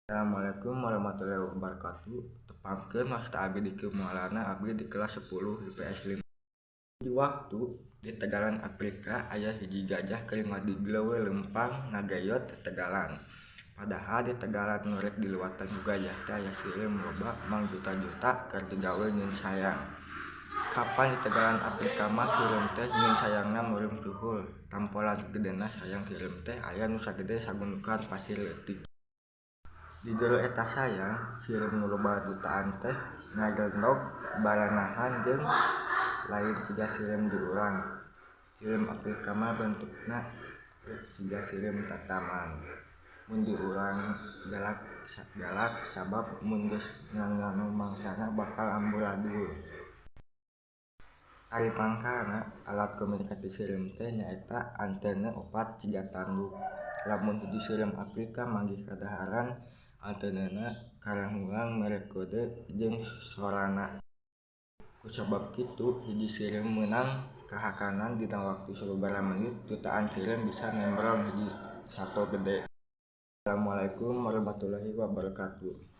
Assalamualaikum warahmatullahi wabarakatuh. Tepangkeun, wasta abdi Diki Maulana, abdi di kelas 10 IPS 5. Hiji waktu di tegalan Afrika aya hiji gajah keur ngadiglo we leumpang ngageyot tetegalan. Padahal di tegalan nu rek diliwatan ku gajah teh aya sireum loba mangjuta-juta keur digawe nyieun sayang. Kapan di tegalan Afrika mah sireum teh nyieun sayangna meureum suhul. Tampolan gedena sayang sireum teh aya nu sagede sagundukan pasir leutik. Di jero eta sayang, sireum nu loba jutaan teh ngagelendog baranahan jeung lain siga sireum di urang. Sireum Afrika mah bentukna siga sireum tataman. Mun di urang galak sabab mun geus nganganu mangsana bakal amburadul. Ari mangkalna, alat komunikasi sireum teh nyaeta antena opat siga tanduk. Lamun hiji sireum Afrika manggih kadaharan, antenana karanghulang mere kode jeung sorana. Kusabab kitu hiji sireum meunang kahakanan dina waktu sababaraha menit, jutaan sireum bisa nembrong hiji sato gede. Assalamualaikum warahmatullahi wabarakatuh.